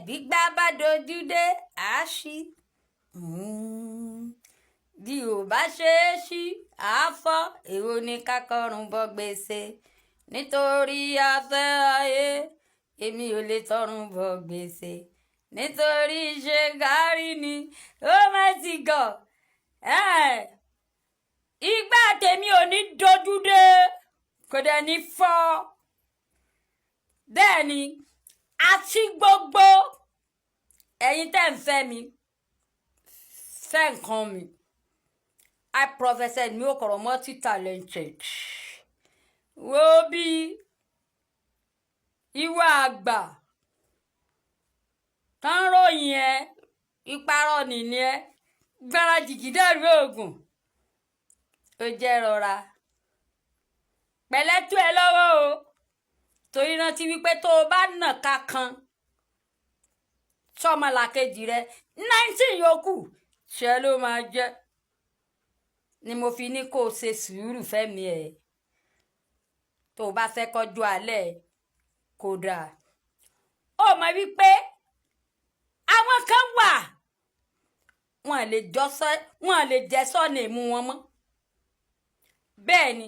Gbígbá bá dojú dé, àá ṣí. Bí ò bá ṣe é ṣí, àáfọ́. Èwo ni ká kọrùn bọ gbèsè nítorí afẹ́ ayé? Èmi ò lè tọrùn bọ gbèsè nítorí ṣe kárí ni. Oh mighty God, ìgbà tèmi ò ní dojú dé, kò dẹ̀ ní fọ́. Bẹ́ẹ̀ ni, àti gbogbo ẹ̀yin tẹ́ ń fẹ́ mi, fẹ́ nǹkan mi, I prophesy mi ò kọ̀rọ̀ multi talented. Wo bí ìwà àgbà tán ròyìn ẹ, ìparọ́ nìní ẹ gbára jìgídàrú oògùn. Ó jẹ́ rọra pẹ̀lẹ́ tú ẹ lọ́wọ́ o, torí rántí wípé tó o bá nàka kan sọmọlàkejì rẹ, 19 yòókù ṣe ló máa jẹ́. Ni mo fi ní kó o ṣe sùúrù fẹ́mi ẹ̀, tó o bá fẹ́ kọjú alẹ́ kó dáa. Ó mọ̀ wípé àwọn kan wà, wọn lè jọ, wọn lè jẹ́ surname wọn mọ́. Bẹ́ẹ̀ ni,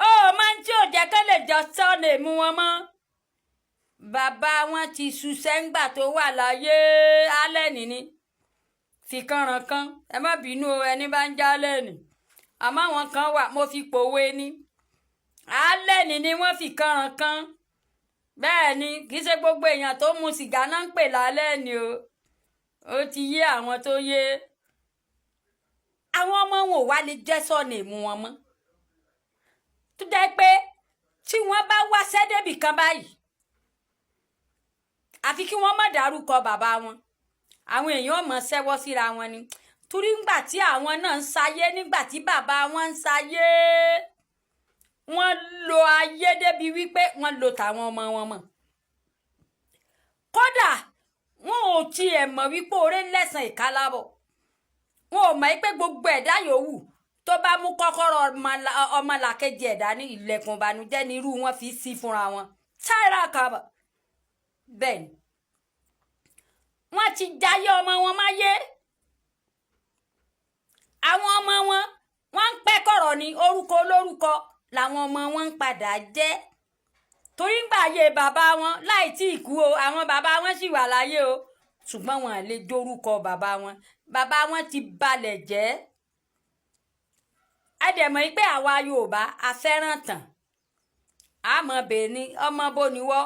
ó máa ń tí ò jẹ́ kán lè jọ surname wọn mọ́. Bàbá wọn ti ṣiṣẹ́ ńgbà tó wà láyé alẹ́ nìní fi kànràn kan. Ẹ má bínú o, ẹni bá ń jálẹ̀ nì. Àmọ́ àwọn kan wà, mo fi pòwe ní alẹ́ nì ni wọ́n fi kànràn kan. Bẹ́ẹ̀ ni, kì í ṣe gbogbo èèyàn tó mu sìgá náà ń pè lálẹ́ ni o. Ó ti yé àwọn tó yé. Àwọn ọmọ wọn ò wá lè jẹ́ surname wọn mọ́, tó jẹ́ pé tí wọ́n bá wá sẹ́dẹ̀bì kan báyìí, àfi kí wọ́n má dárúkọ bàbá wọn, àwọn èèyàn mọ̀ ṣẹ́wọ́ síra wọn ni. Torí ńgbà tí àwọn náà ń ṣayé, nígbà tí bàbá wọn ń ṣayé, wọ́n lo ayé débi wípé wọ́n lo tàwọn ọmọ wọn mọ̀. Kódà wọn ò tiẹ̀ mọ̀ wípé oore lẹ́sàn ìkálábọ̀. Wọn ò mọ̀ pé gbogbo ẹ̀dá yòówù tó bá mú kọ́kọ́rọ́ ọmọlàkejì ẹ̀dá ní, ilẹ̀kùn ìbànújẹ́ ní irú wọn fi sí fúnra wọn táìrà kàbà. Bẹ́ẹ̀ ni, wọ́n ti jayé ọmọ wọn máyé. Àwọn ọmọ wọn, wọ́n ń pẹ́ kọ̀rọ̀ ní orúkọ olórúkọ làwọn ọmọ wọn ń padà jẹ́, torí ń gbà ayé bàbá wọn láì tí ì kú o. Àwọn bàbá wọn sì wà láyé o, ṣùgbọ́n wọn lè jórúkọ bàbá wọn. Bàbá wọn ti balẹ̀ jẹ́. Ẹ dẹ̀ mọ̀ pé àwa Yorùbá a fẹ́ràn tàn. Àmọ́ bẹ́ẹ̀ ni, ọmọ bó ni wọ́?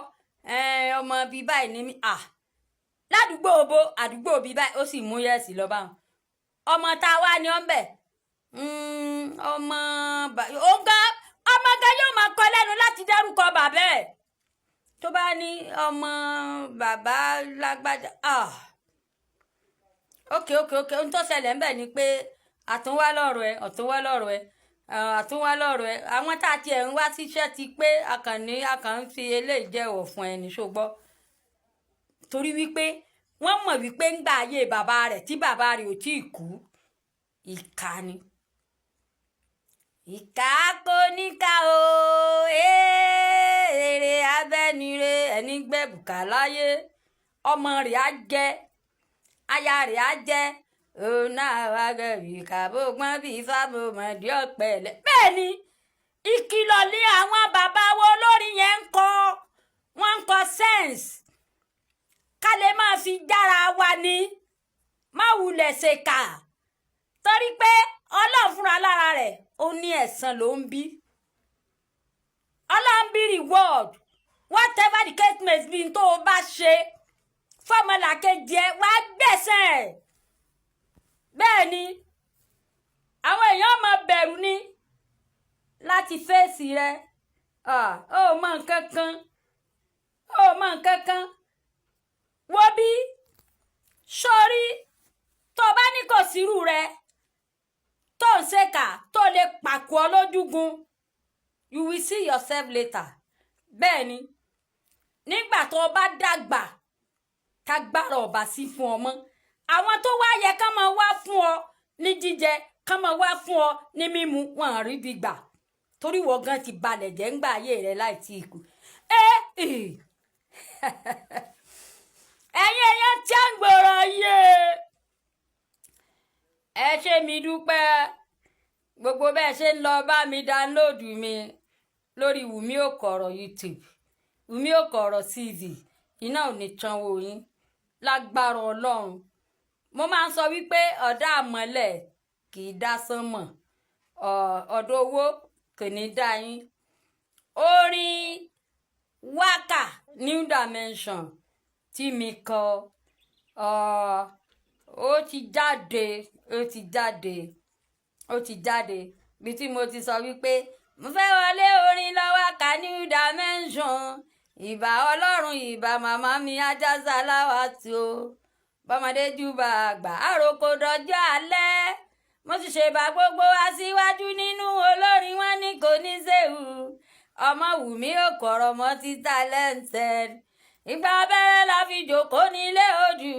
Ọmọ bíi báyìí ní mí à ládùúgbò bo, àdúgbò bíi báyìí. Ó sì mú yes lọ bá wọn. Ọmọ tá a wá ní ọ́n bẹ̀, ọmọ ọ̀gá, ọmọ gan yóò máa kọ lẹ́nu láti dárúkọ bàbá ẹ̀. Tó bá ní ọmọ bàbá lágbájá, ah, ok, ohun tó ṣẹlẹ̀ ńbẹ̀ ni pé àtúnwá lọ́rọ̀ ẹ, ọ̀túnwá lọ́rọ̀ ẹ, àtúnwá lọ́rọ̀ ẹ. Àwọn tá a tiẹ̀ ń wá síṣẹ́ ti pé akànní akàn ń fi eléyìí jẹ́wọ̀ fún ẹni ṣùgbọ́n torí wípé wọ́n mọ̀ wípé ńgbà ayé bàbá rẹ̀ tí bàbá rẹ̀ ò tí ì kú, ìkà ni. Ìkà kò níkà o, èrè abẹ́nire. Ẹni gbẹ̀bùkà láyé, ọmọ rẹ̀ á jẹ, aya rẹ̀ á jẹ. Òun náà wá gẹ̀rì ìkàbó gbọ́n bíi fábọmọdé ọ̀pẹ̀lẹ̀. Bẹ́ẹ̀ ni, ìkìlọ̀ ní àwọn bàbá wo olórin yẹn ń kọ. Wọ́n ń kọ sense ká lè máa fi jára wa ní má wulẹ̀ ṣèkà, torí pé Ọlọ́run fúnra lára rẹ̀, ó ní ẹ̀san ló ń bí. Ọlọ́run bí reward. Whatever the case may be, tó o bá ṣe fọmọlàkejì ẹ, wàá gbẹ̀sẹ̀ ẹ̀. Bẹ́ẹ̀ ni, àwọn èèyàn máa bẹ̀rù ní láti fèsì rẹ. Ó mọ nǹkan kan, ó mọ nǹkan kan. Wo bí sórí, tó o bá ní kò sírú rẹ tó ń ṣèkà tó lè pàkó ọ lójúgun, you will see yourself later. Bẹ́ẹ̀ ni, nígbà tó o bá dàgbà, kágbára ọba sí fún ọ mọ́, àwọn tó wá yẹ ká máa wá fún ọ ní jíjẹ, ká máa wá fún ọ ní mímu, wọn à rí bí gbà, torí wọ́n gan ti balẹ̀ jẹ́ ńgbà ayé rẹ láì tí ì kú. Ẹ̀yin èèyàn. dúpẹ́ gbogbo bẹ́ẹ̀ ṣe ń lọ bá mi download mi lórí Wùmí Òkọ̀rọ̀ YouTube, Wùmí Òkọ̀rọ̀ TV. Iná ò ní tanwó yín lágbára Ọlọ́run. Mo máa ń sọ wípé ọ̀dà àmọ́lẹ̀ kì í dá sánmọ̀, ọ̀dọ̀ owó kò ní dá yín. Orin wákà New Dimension tí mi kọ, ó ti jáde, ó ti jáde, ó ti jáde. Bí tí mo ti sọ wípé mo fẹ́ wọlé orin lọ́wọ́ ká New Dimension. Ìbà Ọlọ́run, ìbà màmá mi ajásá láwa tí o bọ́mọdé júbà àgbà àròkò dọjọ́ alẹ́. Mo sì ṣèbà gbogbo aṣíwájú nínú olórin, wọn ní kò ní sèwù. Ọmọ Wùmí Òkọ̀rọ̀ mọ́ ti talented. Ìgbà abẹ́rẹ́ la fi jòkó nílé odù,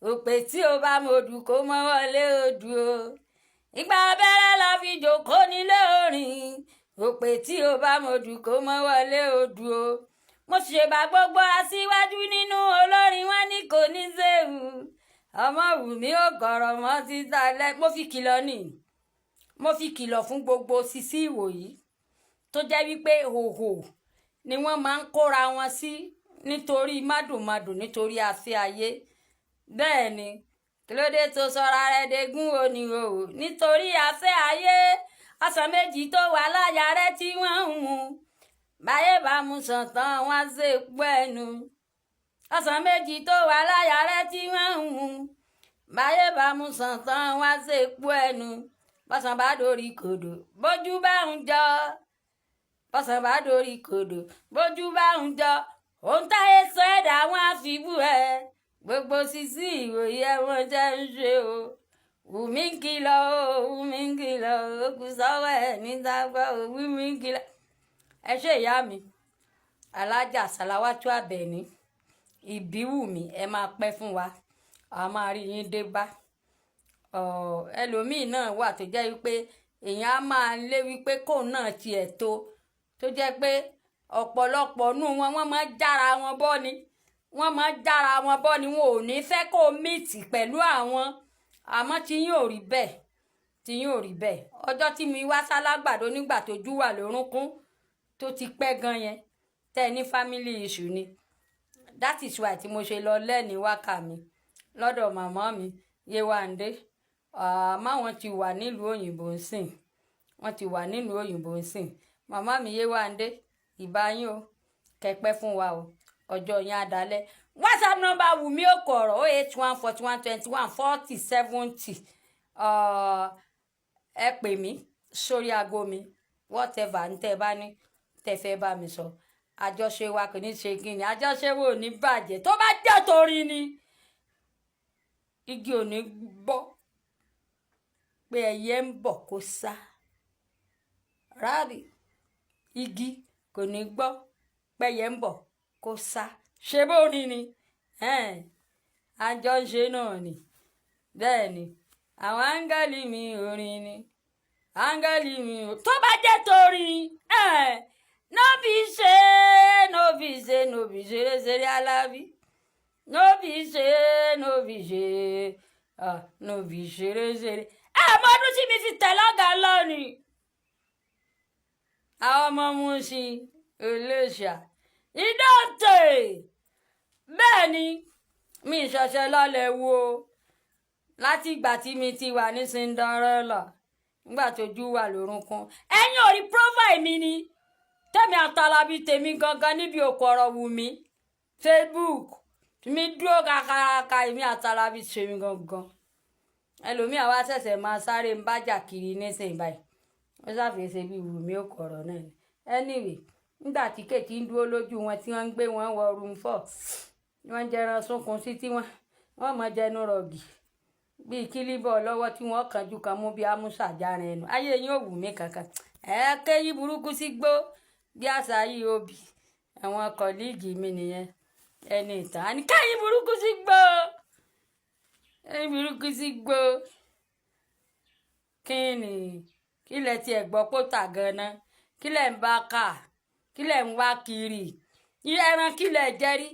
òpè tí o bá mọ̀dù kó mọ́ wọlé odù o. Ìgbà abẹ́rẹ́ la fi jòkó nílé orin, òpè tí o bá mọ̀dù kó mọ́ wọlé odù o. Mo ṣèbà gbogbo aṣíwájú nínú olórin, wọn ní kò ní sèwù. Ọmọ Wùmí Òkọ̀rọ̀ mọ́ ti talẹ́. Mo fi kìlọ̀ ní, mo fi kìlọ̀ fún gbogbo sisi ìwòyí tó jẹ́ wípé hòhò ni wọ́n máa ń kóra wọn sí nítorí mádùnmádùn, nítorí afẹ́ ayé. Bẹ́ẹ̀ ni, kí ló dé tó sọra rẹ̀ dégún oníhòòhò nítorí afẹ́ ayé? Ọsàn méjì tó wà láyà rẹ̀ tí wọ́n ń mu báyé bá mu sàn tán, wọ́n á ṣe pọ́ ẹnu. Ọsàn méjì tó wà láyà rẹ̀ tí wọ́n ń mu báyé bá mu sàn tán, wọ́n á ṣe pọ́ ẹnu. Bọ́sàn bá dorí kodò, bójú bá ń jọ, bọ́sàn bá dorí kodò, bójú bá ń jọ, ohun táyé sọ ẹ̀dá wọn á fi bú ẹ. Gbogbo sisi ìwòye wọn jẹ́ ń ṣe o. Wùmí ń kìlọ̀ o, Wùmí ń kìlọ̀ o, kù sọ́wọ́ ẹ̀ níta gbọ́ o, Wùmí ń kìlọ̀. Ẹ ṣe ìyá mi, Alájà Sàláwátú Àbẹ̀ní Ìbíwùmí, ẹ máa pẹ́ fún wa, a máa rí yín dé bá. Ẹlòmíì náà wà tó jẹ́ wípé èèyàn á máa lé wípé kóun náà tiẹ̀ tó jẹ́ pé ọ̀pọ̀lọpọ̀ nù wọn, wọ́n máa jára wọn bọ́ ni, wọ́n máa jára wọn bọ́ ni. Wọn ò ní fẹ́ kó meet pẹ̀lú àwọn, àmọ́ tí yín ò rí bẹ́ẹ̀, tí yín ò rí bẹ́ẹ̀. Ọjọ́ tí mi wá sálágbàdo nígbà tójú wà lórúnkún tó ti pẹ́ gan yẹn, tẹ́ ẹ ní family issue ni. That is why tí mo ṣe lọ lẹ́ni wákà mi lọ́dọ̀ màmá mi Yéwándé. Àmọ́ wọ́n ti wà nílùú òyìnbó ń sìn, wọ́n ti wà nílùú òyìnbó ń sìn. Màmá mi Yéwándé, ìbá yín o, kẹpẹ́ fún wa o, ọjọ́ yẹn á dalẹ̀. WhatsApp number Wùmí Òkọ̀rọ̀, 08141214070. Ẹ pè mí sórí aago mi, whatever ń tẹ́ bá ní tẹ́ fẹ́ bá mi sọ. Àjọṣe wa kò ní ṣe kí ni, àjọṣe wo ò ní bàjẹ́. Tó bá jẹ́ torí ni, igi ò ní gbọ́ pé ẹyẹ ń bọ̀ kó sá rábì, igi kò ní gbọ́ pẹ́yẹ ń bọ̀ kó sá. Ṣé bó ní ni àjọ ń ṣe náà ni. Bẹ́ẹ̀ ni, àwọn áńgẹ́lì mi orin ni áńgẹ́lì mi. Tó bá jẹ́ torí, no be ṣe, no be ṣe, no be ṣeré ṣeré alábí, no be ṣe, no be ṣe, no be ṣeré ṣeré. Ẹ mọ ọdún tí mi fi tẹ̀ lọ́gàá lọ́nìí, àwọn ọmọ Mushin olóṣà ìdọ̀tẹ̀. Bẹ́ẹ̀ ni, mi ṣẹ̀ṣẹ̀ lọ́lẹ̀ wo láti ìgbà tí mi ti wà ní Cinderella, nígbà tójú wà lórúnkún. Ẹ̀yin ò rí profile mi ni, tẹ̀mí àtàlábí tèmi gangan níbi òkú ọ̀rọ̀ wù mí Facebook mi dúró kakaraka. Èmi àtàlábí tèmi gangan, ẹlòmíà wá ṣẹ̀ṣẹ̀ máa sáré ń bájà kiri nísìnyí báyìí, ó ṣàfihàn bí Wùmí òkú ọ̀rọ̀ náà ni. Anyway, nígbà tí kèkì ń dúró lójú wọn tí wọ́n ń gbé wọn wọ room 4, wọ́n ń jẹran sunkún sí tí wọ́n mọ̀ jẹnu rọ̀gì bíi kílíbọ̀ lọ́wọ́ tí wọ́n kànjú kan mú bíi amúsà járin ẹnu. Ayé yín ò wù mí kankan. Ẹ kéyí burúkú sí gbó bí àṣà yìí òbí àwọn colleague mi nìyẹn. Ẹni ìtàn àní kéyí burúkú sí gbó, kéyí burúkú sí gbó. Kí ni kí lẹ tiẹ̀ gbọ́ pó tà gan-an? Kí lẹ̀ ń bá kà? Kí lẹ̀ ń wá kiri? Ẹran kí lẹ̀ jẹ́rí?